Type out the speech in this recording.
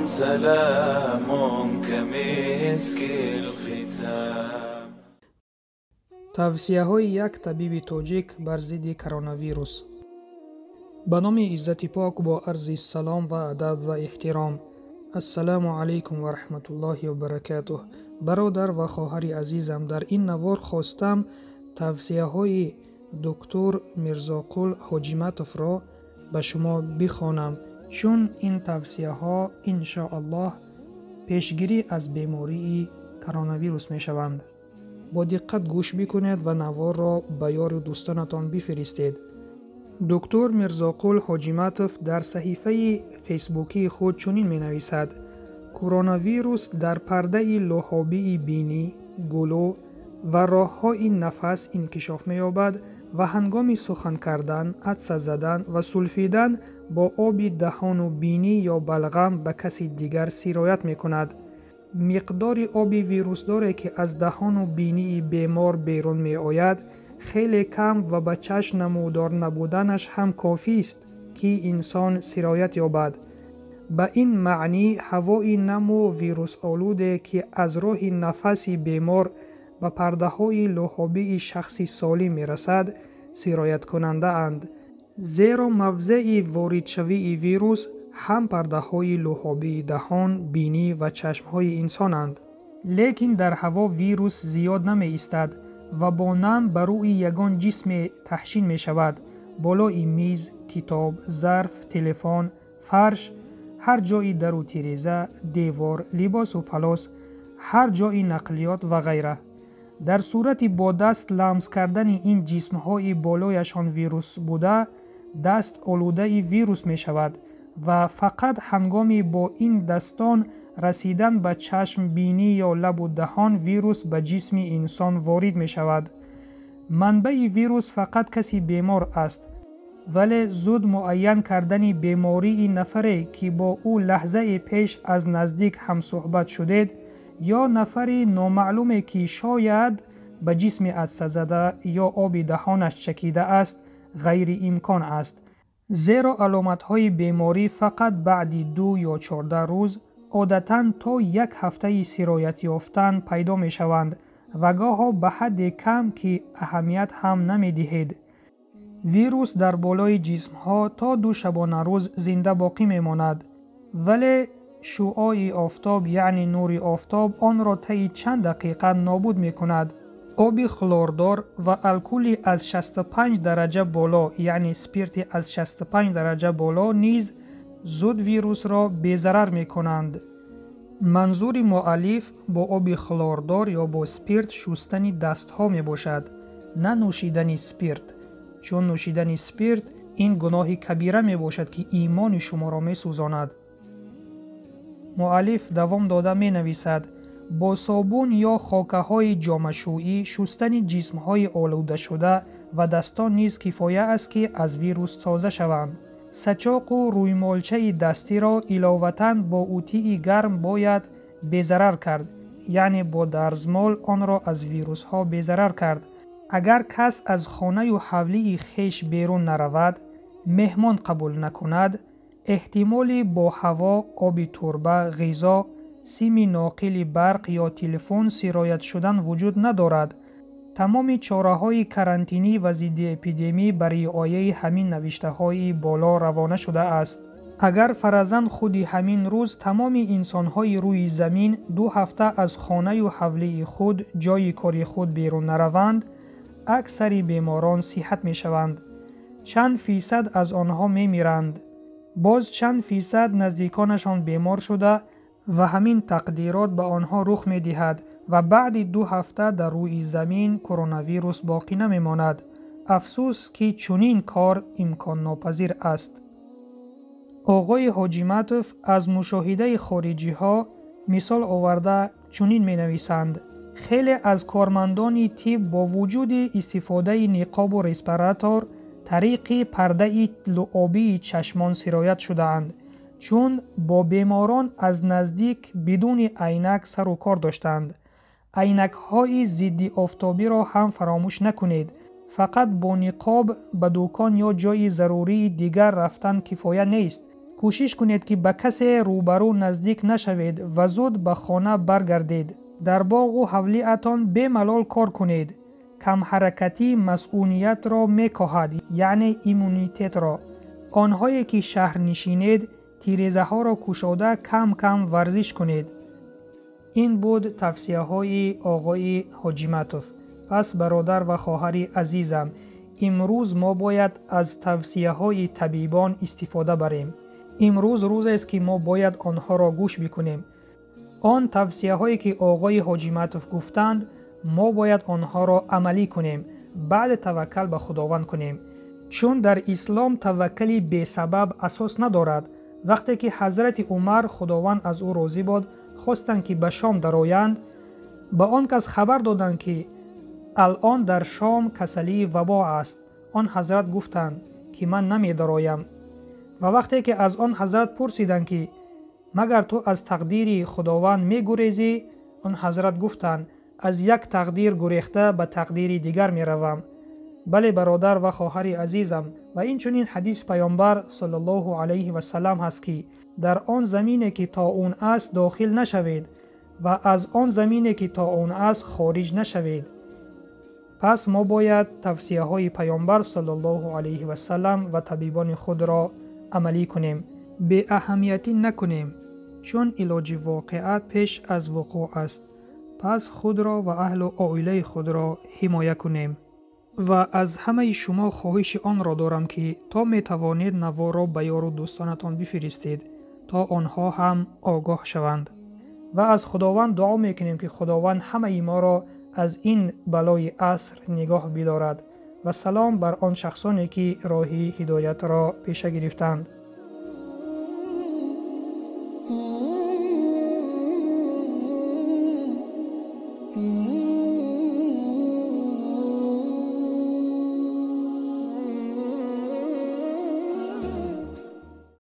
سلام كمسك الختام. Тавсияҳои як табиби тоҷик бар зидди коронавирус. Ба номи Иззати Пок, бо арзи салом ва адаб ва эҳтиром. Ассалому алайкум ва раҳматуллоҳи ва баракатуҳ. Бародар ва хоҳари азизам, дар ин навор хостам тавсияҳои доктор Мирзоқул Ҳоҷиматовро ба шумо бихонам, чун ин тавсияҳо иншоаллоҳ пешгирӣ аз бемории коронавирус мешаванд. Бо диққат гӯш бикунед ва наворро ба ёру дӯстонатон бифиристед. Доктор Мирзоқул Ҳоҷиматов дар саҳифаи фейсбукии худ чунин менависад: коронавирус дар пардаи луҳобии бинӣ, гулӯ ва роҳҳои нафас инкишоф меёбад ва ҳангоми сухан кардан, атса задан ва сулфидан бо оби даҳону бинӣ ё балғам ба каси дигар сироят мекунад. Миқдори оби вирусдоре, ки аз даҳону бинии бемор берун меояд, хеле кам ва ба чашм намудор набуданаш ҳам кофист, ки инсон сироят ёбад. Ба ин маънӣ ҳавои наму вирусолуде, ки аз роҳи нафаси бемор ба пардаҳои луҳобии шахси солим мерасад, сирояткунандаанд, зеро мавзеи воридшавии вирус ҳам пардаҳои луҳобии даҳон, бинӣ ва чашмҳои инсонанд. Лекин дар ҳаво вирус зиёд намеистад ва бо нам ба рӯи ягон ҷисме таҳшин мешавад: болои миз, китоб, зарф, телефон, фарш, ҳар ҷои дару тиреза, девор, либосу палос, ҳар ҷои нақлиёт ва ғайра. Дар сурати бо даст ламс кардани ин ҷисмҳои болояшон вирус буда, даст олудаи вирус мешавад ва фақат ҳангоми бо ин дастон расидан ба чашм, бинӣ ё лабу даҳон вирус ба ҷисми инсон ворид мешавад. Манбаи вирус фақат каси бемор аст, вале зуд муайян кардани бемории нафаре, ки бо ӯ лаҳзаи пеш аз наздик ҳамсӯҳбат шудед, ё нафари номаълуме, ки шояд ба ҷисми атсазада ё оби даҳонаш чакида аст, ғайриимкон аст, зеро аломатҳои беморӣ фақат баъди 2 ё 14 рӯз, одатан то як ҳафтаи сироят ёфтан пайдо мешаванд ва гоҳо ба ҳадде кам, ки аҳамият ҳам намедиҳед. Вирус дар болои ҷисмҳо то 2 шабонарӯз зинда боқӣ мемонад, вале шуои офтоб, яъне нури офтоб, онро таи чанд дақиқа нобуд мекунад. Оби хлордор ва алкули аз 65 дараҷа боло, яъне спирти аз 65 дараҷа боло низ зуд вирусро безарар мекунанд. Манзури муаллиф бо оби хлордор ё бо спирт шустани дастҳо мебошад, на нӯшидани спирт, чун нӯшидани спирт ин гуноҳи кабира мебошад, ки имони шуморо месӯзонад. Муаллиф давом дода менависад: бо собун ё хокаҳои ҷомашӯӣ шустани ҷисмҳои олудашуда ва дастон низ кифоя аст, ки аз вирус тоза шаванд. Сачоқу рӯймолчаи дастиро иловатан бо утии гарм бояд безарар кард, яъне бо дарзмол онро аз вирусҳо безарар кард. Агар кас аз хонаю ҳавлии хеш берун наравад, меҳмон қабул накунад, эҳтимоли бо ҳаво, оби турба, ғизо, сими ноқили барқ ё телефон сироят шудан вуҷуд надорад. Тамоми чораҳои карантинӣ ва зиддиэпидемӣ ба риояи ҳамин навиштаҳои боло равона шудааст. Агар фаразан худи ҳамин рӯз тамоми инсонҳои рӯи замин 2 ҳафта аз хонаю ҳавлии худ, ҷойи кори худ берун нараванд, аксари беморон сиҳат мешаванд. Чанд фисад аз онҳо мемиранд. Боз чанд фисад наздиконашон бемор шуда ва ҳамин тақдирот ба онҳо рух медиҳад ва баъди 2 ҳафта дар рӯи замин коронавирус боқӣ намемонад. Афсӯс, ки чунин кор имконнопазир аст. Оғои Ҳоҷиматов аз мушоҳидаи хориҷиҳо мисол оварда чунин менависанд: хеле аз кормандони тиб бо вуҷуди истифодаи ниқобу респиратор тариқи пардаи луобии чашмон сироят шудаанд, чун бо беморон аз наздик бидуни айнак сару кор доштанд. Айнакҳои зидди офтобиро ҳам фаромӯш накунед. Фақат бо ниқоб ба дукон ё ҷойи зарурии дигар рафтан кифоя нест. Кӯшиш кунед, ки ба касе рӯбарӯ наздик нашавед ва зуд ба хона баргардед. Дар боғу ҳавлиатон бемалол кор кунед. Камҳаракатӣ масъуниятро мекоҳад, яъне иммунитетро. Онҳое ки шаҳрнишинед, тирезаҳоро кушода кам-кам варзиш кунед. Ин буд тавсияҳои оғои Ҳоҷиматов. Пас, бародар ва хоҳари азизам, имрӯз мо бояд аз тавсияҳои табибон истифода барем. Имрӯз рӯзест, ки мо бояд онҳоро гӯш бикунем. Он тавсияҳое ки оғои Ҳоҷиматов гуфтанд, мо бояд онҳоро амалӣ кунем, баъд таваккал ба Худованд кунем. Чун дар ислом таваккали бесабаб асос надорад. Вақте ки ҳазрати Умар, Худованд аз ӯ розӣ бод, хостанд, ки ба Шом дароянд, ба он кас хабар доданд, ки алон дар Шом касалии вабо аст. Он ҳазрат гуфтанд, ки ман намедароям. Ва вақте ки аз он ҳазрат пурсиданд, ки магар ту аз тақдири Худованд мегурезӣ, он ҳазрат гуфтанд, аз як тақдир гурехта ба тақдири дигар меравам. Бале, бародар ва хоҳари азизам, ва инчунин ҳадиси паёмбар саллаллоҳу алайҳи васаллам ҳаст, ки дар он замине ки тоун аст дохил нашавед ва аз он замине ки тоун аст хориҷ нашавед. Пас мо бояд тавсияҳои паёмбар саллаллоҳу алайҳи васаллам ва табибони худро амалӣ кунем, беаҳамиятӣ накунем, чун илоҷи воқеа пеш аз вуқӯъ аст. Пас худро ва аҳлу оилаи худро ҳимоя кунем. Ва аз ҳамаи шумо хоҳиши онро дорам, ки то метавонед наворро ба ёру дӯстонатон бифиристед, то онҳо ҳам огоҳ шаванд. Ва аз Худованд дуо мекунем, ки Худованд ҳамаи моро аз ин балои аср нигоҳ бидорад ва салом бар он шахсоне, ки роҳи ҳидоятро пеша гирифтанд.